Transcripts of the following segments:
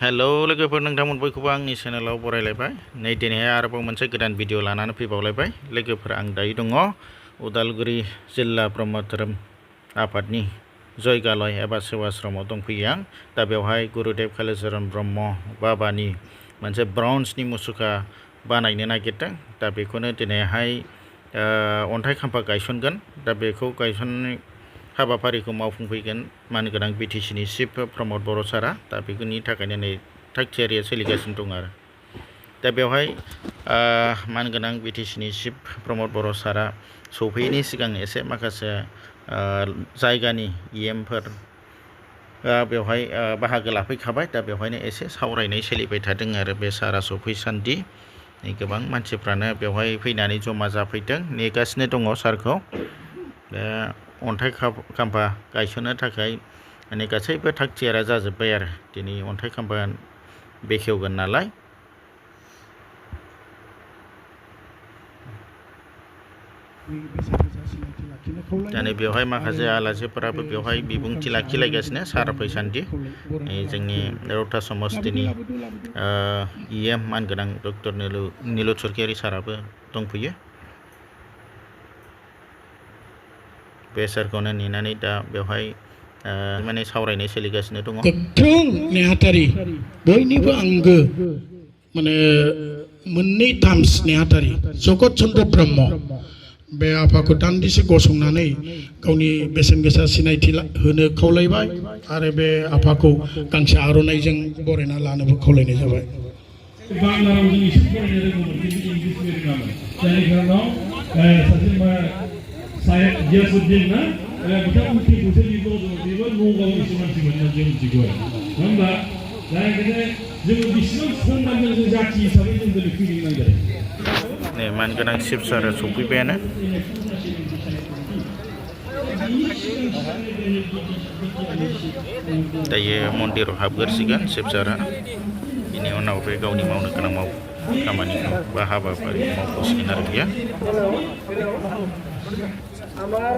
Hello लोगोफोर नोंथांमोन बयखौबो आंनि चेनेलाव बरायलायबाय नै दिनैहाय आरोबाव मोनसे गोदान भिडिअ लानानै फैबावलायबाय लोगोफोर आं दायो दङ उदालगुरि जिल्ला ब्रह्म धोरोम आफादनि जयगालय एबा सेवाश्रमाव दंफैयो आं दा बेवहाय गुरुदेव कालिचरण ब्रह्म बाबानि मोनसे ब्रन्जनि मुसुखा बानायनो नागिरदों दा बेखौनो दिनैहाय अन्थाइ खाम्फा गायसनगोन दा बेखौ गायसननाय हाबाफारिखौ मावफुंफैगोन मानगोनां बिटिसिनि चिफ प्रमद बर' सारा दा बेनि थाखायनो नै थाग थियारिया सोलिगासिनो दं आरो दा बेवहाय मानगोनां बिटिसिनि चिफ प्रमद बर' सारा सौफैयैनि सिगां एसे माखासे जायगानि इएमफोर बेवहाय बाहागो लाफैखाबाय दा बेवहायनो एसे सावरायनाय सोलिबाय थादों आरो बे सारा सौफैसान्दि गोबां मानसिफ्रानो बेवहाय फैनानै जमा जाफैदों नेगासिनो दङ सारखौ अन्थाइ खाम्फा गायसननो थाखाय माने गासैबो थाग थियारा जाजोब्बाय आरो दिनै अन्थाइ खाम्फा बेखेवगोन नालाय दानि बेवहाय माखासे आलासिफोराबो बेवहाय बिबुंथि लाखिलायगासिनो सारा फैसान्दि जोंनि रौता समस्तिनि इएम मानगोनां डक्टर नीलुत सरगियारि साराबो दंफैयो बे सारखौनो नेनानै दा बेवहाय माने सावरायनाय सोलिगासिनो दङ गोख्रों नेहाथारि बयनिबो आंगो माने मोननै टार्म्स नेहाथारि जगत चन्द्र ब्रह्म बे आफाखौ दान्दिसे गसंनानै गावनि बेसेन गोसा सिनायथि होनो खावलायबाय आरो बे आफाखौ गांसे आर'नाइजों बरायना लानोबो खावलायनाय जाबाय Saya Giasuddin na, kita mungkin bisa juga nunggu instrumen yang juga. Nampak, saya kata jangan bisnis semua yang jadi sampai yang dari feeling lagi. nih मानगोनां शिव सारा सौफैबायानो दायो मन्दिराव हाबग्रोसिगोन शिव सारा बेनि उनाव बे गावनि मावनो गोनां खामानिखौ बा हाबाफारि मावफुंसिगोन आरो बियो আমার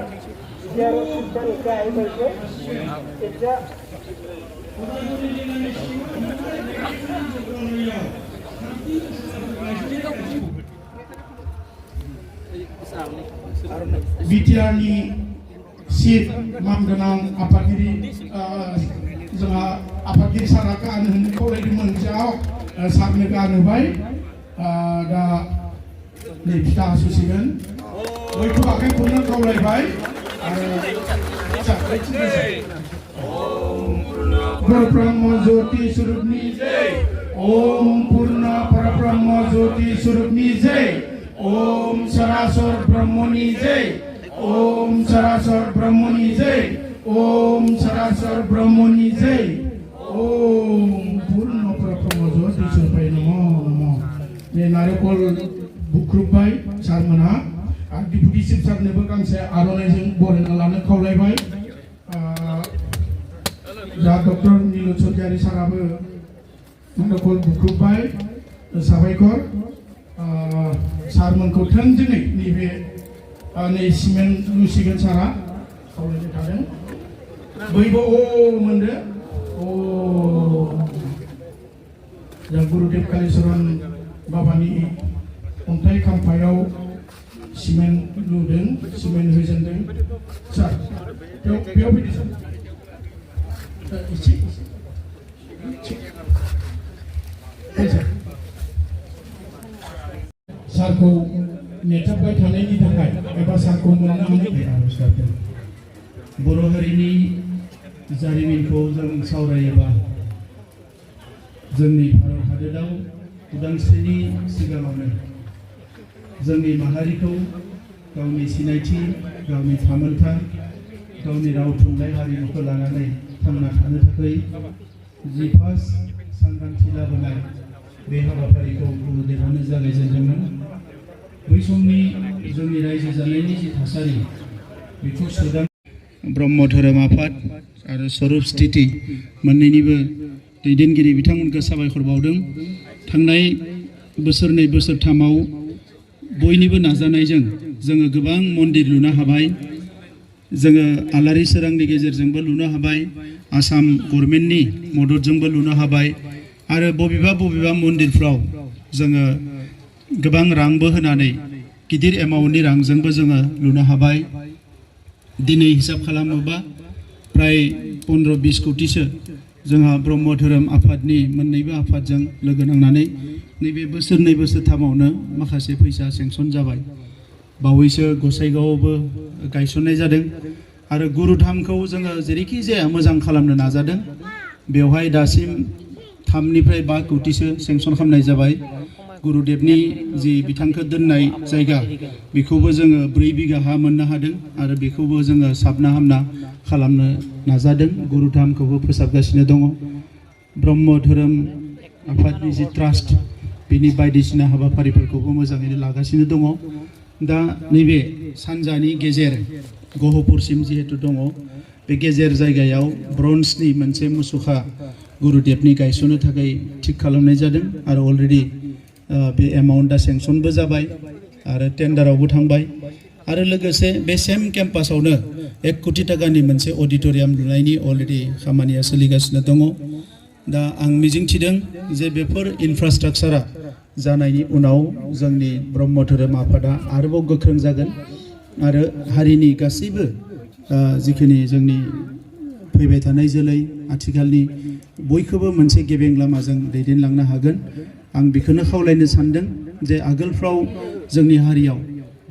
बिटिआरनि चिफ मानगोनां आफादगिरि जोंहा आफादगिरि सारा गानो होनो खावलायदोंमोन जाव सारनो गानहोबाय दा नै फिथा हासुसिगोन बयखौ आखाइ खबनो खावलायबाय आरो परब्रह्म ज्योति स्वरूपनि जय ओम पूर्ण परब्रह्म ज्योति स्वरूपनि जय ओम सरासर ब्रह्मनि जय ओम सरासर ब्रह्मनि जय ओम सरासर ब्रह्मनि जय ओम पूर्ण परब्रह्म ज्योति स्वरूपाय नमो नमो ने नारेकल बुख्रुबबाय सारमोनहा डिपुटि चिफ सारनोबो गांसे आर'नाइजों बरायना लानो खावलायबाय दा डक्टर नीलुत सरगियारि साराबो नारेकल बुख्रुबबाय साबायखर सारमोनखौ थोंजोङै नैबे नै सिमेन्ट लुसिगोन सारा खावलायनो थादों बैबो मोनदो दा गुरुदेव कालिचरण बाबानि अन्थाइ खाम्फायाव सिमेन्ट लुदों सिमेन्ट होजेनदों सार बेयाव फैदो सार सारखौ नेथाबबाय थानायनि थाखाय एबा सारखौ मोननो हानायनि आर'ज गाबदों बर' हारिनि जारिमिनखौ जों सावरायोबा जोंनि भारत हादोराव उदांस्रिनि सिगाङावनो जोंनि माहारिखौ गावनि सिनायथि गावनि थामोनथा गावनि राव थुनलाइ हारिमुखौ लानानै थांना थानो थाखाय जि फार्स्ट सांग्रांथि लाबोनाय बे हाबाफारिखौ गुरुदेवानो जागायजेनदोंमोन बै समनि जोंनि रायजो जानायनि जि थासारि बेखौ सोदां ब्रह्म धोरोम आफाद आरो स्वरूप स्थिति मोननैनिबो दैदेनगिरि बिथांमोनखौ साबायखर बावदों थांनाय बोसोरनै बोसोरथामाव बयनिबो नाजानायजों जोङो गोबां मन्दिर लुनो हाबाय जोङो आलारि सोरांनि गेजेरजोंबो लुनो हाबाय आसाम गभर्नमेन्टनि मददजोंबो लुनो हाबाय आरो बबेबा मन्दिरफ्राव जोङो गोबां रांबो होनानै गिदिर एमाउन्टनि रांजोंबो जोङो लुनो हाबाय दिनै हिसाब खालामोबा प्राय 15-20 कोटिसो जोंहा ब्रह्म धोरोम आफादनि मोननैबो आफादजों लोगो नांनानै नैबे बोसोरनै बोसोरथामावनो माखासे फैसा सेंसन जाबाय बावैसो गसाइगावआवबो गायसननाय जादों आरो गुरुधामखौ जोङो जेरैखि जाया मोजां खालामनो नाजादों बेवहाय दासिम 3निफ्राय 5 कोटिसो सेंसन खालामनाय जाबाय गुरुदेवनि जि बिथांखो दोननाय जायगा बेखौबो जोङो 4 बिघा हा मोननो हादों आरो बेखौबो जोङो साबना हामना खालामनो नाजादों गुरुधामखौबो फोसाबगासिनो दङ ब्रह्म धोरोम आफादनि जि ट्रास्ट बिनि बायदिसिना हाबाफारिफोरखौबो मोजाङैनो लागासिनो दङ दा नैबे सानजानि गेजेर गहपुरसिम जिहेतु दङ बे गेजेर जायगायाव ब्रन्जनि मोनसे मुसुखा गुरुदेवनि गायसननो थाखाय थिक खालामनाय जादों आरो अलरेडि बे एमाउन्टआ सेंसनबो जाबाय आरो टेन्डारावबो थांबाय आरो लोगोसे बे सेम केम्पासावनो 1 कोटि टाकानि मोनसे अडिटोरियाम लुनायनि अलरेडि खामानिया सोलिगासिनो दङ दा आं मिजिंथिदों जे बेफोर इनफ्रास्ट्राक्चारा जानायनि उनाव जोंनि ब्रह्म धोरोम आफादा आरोबाव गोख्रों जागोन आरो हारिनि गासैबो जिखिनि जोंनि फैबाय थानाय जोलै आथिखालनि बयखौबो मोनसे गेबें लामाजों दैदेनलांनो हागोन आं बेखौनो खावलायनो सानदों जे आगोलफ्राव जोंनि हारियाव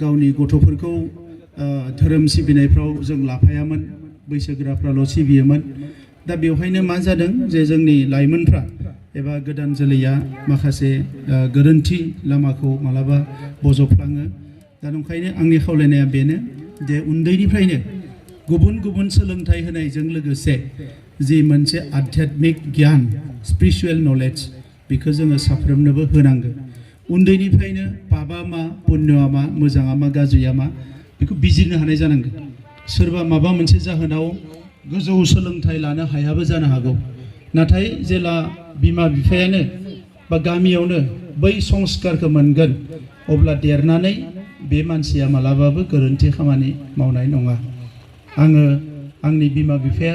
गावनि गथ'फोरखौ धोरोम सिबिनायफ्राव जों लाफायामोन बैसोगोराफ्राल' सिबियोमोन दा बेवहायनो मा जादों जे जोंनि लाइमोनफ्रा एबा गोदान जोलैया माखासे गोरोन्थि लामाखौ मालाबा बजबफ्लाङो दा ओंखायनो आंनि खावलायनाया बेनो जे उन्दैनिफ्रायनो गुबुन सोलोंथाइ होनायजों लोगोसे जि मोनसे आध्यात्मिक गियान स्पिरिचुवेल नलेज बेखौ जोङो साफ्रोमनोबो होनांगोन उन्दैनिफ्रायनो पापा मा पुण्यआ मा मोजाङा मा गाज्रिया मा बेखौ बिजिरनो हानाय जानांगोन सोरबा माबा मोनसे जाहोनाव गोजौ सोलोंथाइ लानो हायाबो जानो हागौ नाथाय जेला बिमा बिफायानो बा गामियावनो बै संस्कारखौ मोनगोन अब्ला देरनानै बे मानसिया मालाबाबो गोरोन्थि खामानि मावनाय नङा आङो आंनि बिमा बिफाया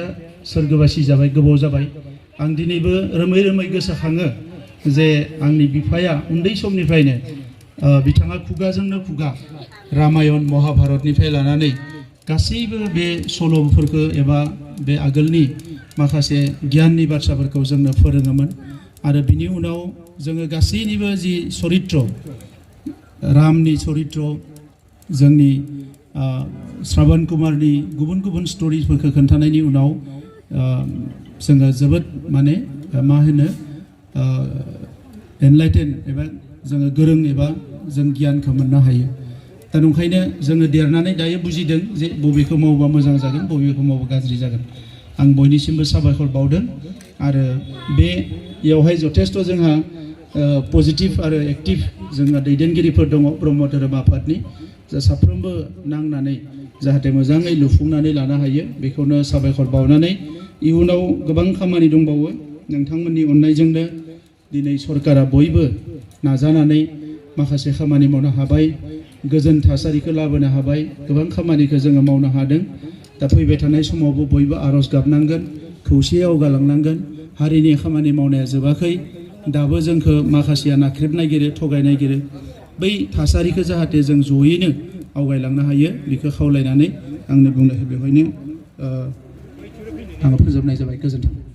सोरगोबासि जाबाय गोबाव जाबाय आं दिनैबो रोमै गोसोखाङो जे आंनि बिफाया उन्दै समनिफ्रायनो बिथाङा खुगाजोंनो खुगा रामायण महाभारतनिफ्राय लानानै गासैबो बे सल'फोरखौ एबा बे आगोलनि माखासे गियाननि बाथ्राफोरखौ जोंनो फोरोङोमोन आरो बिनि उनाव जोङो गासैनिबो जि चरित्र रामनि चरित्र जोंनि श्रावण कुमारनि गुबुन स्ट'रिफोरखौ खोन्थानायनि उनाव जोङो जोबोद माने मा होनो एनलाइटेन एबा जोङो गोरों एबा जों गियानखौ मोननो हायो दा ओंखायनो जोङो देरनानै दायो बुजिदों जे बबेखौ मावोबा मोजां जागोन बबेखौ मावोबा गाज्रि जागोन आं बयनिसिमबो साबायखर बावदों आरो बेयावहाय जथेस्थ' जोंहा पजिटिभ आरो एक्टिभ जोंहा दैदेनगिरिफोर दङ ब्रह्म धोरोम आफादनि जा साफ्रोमबो नांनानै जाहाथे मोजाङै लुफुंनानै लानो हायो बेखौनो साबायखर बावनानै इयुनाव गोबां खामानि दंबावो नोंथांमोननि अननायजोंनो दिनै सरकारा बयबो नाजानानै माखासे खामानि मावनो हाबाय गोजोन थासारिखौ लाबोनो हाबाय गोबां खामानिखौ जोङो मावनो हादों दा फैबाय थानाय समावबो बयबो आर'ज गाबनांगोन खौसेयै आवगालांनांगोन हारिनि खामानि मावनाया जोबाखै दाबो जोंखौ माखासेया नाख्रेब नागिरो थगाय नागिरो बै थासारिखौ जाहाथे जों जयैनो आवगायलांनो हायो बेखौ खावलायनानै आंनि बुंनायखौ बेवहायनो आङो फोजोबनाय जाबाय गोजोन्थों